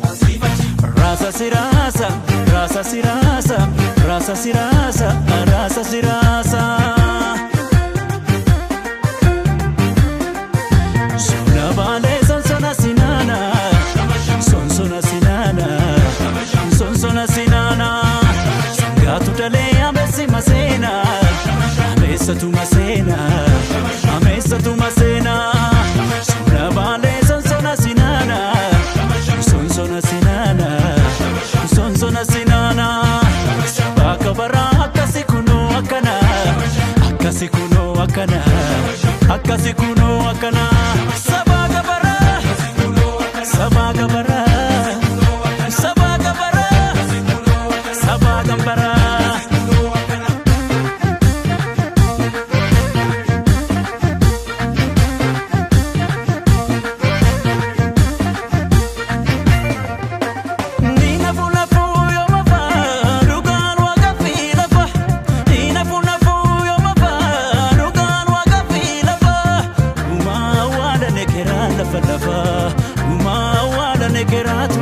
Rasa sirasa, rasa sirasa, rasa sirasa, rasa sirasa. Sona bale sonsona sinana, sonsona sinana, sonsona sinana. Sangaatu dalee ameessi maseena, ameessatu maseena, ameessatu maseena. Sona bale sonsona sinana, sonsona sinana, sonsona sinana. Bakka baraa akkasi kunoo akkana, akkasi kunoo akkana, akkasi kunoo akkana. Sabaa gabaraa, sabaa gabaraa, sabaa gabaraa, sabaa gambaraa. Ni nafu nafu yoo mafa dhugaan waaqa fi lafa. Ni nafu nafu yoo mafa dhugaan waaqa fi lafa. Dhumaa waadane keraa lafa lafa. Dhumaa waadane keraatu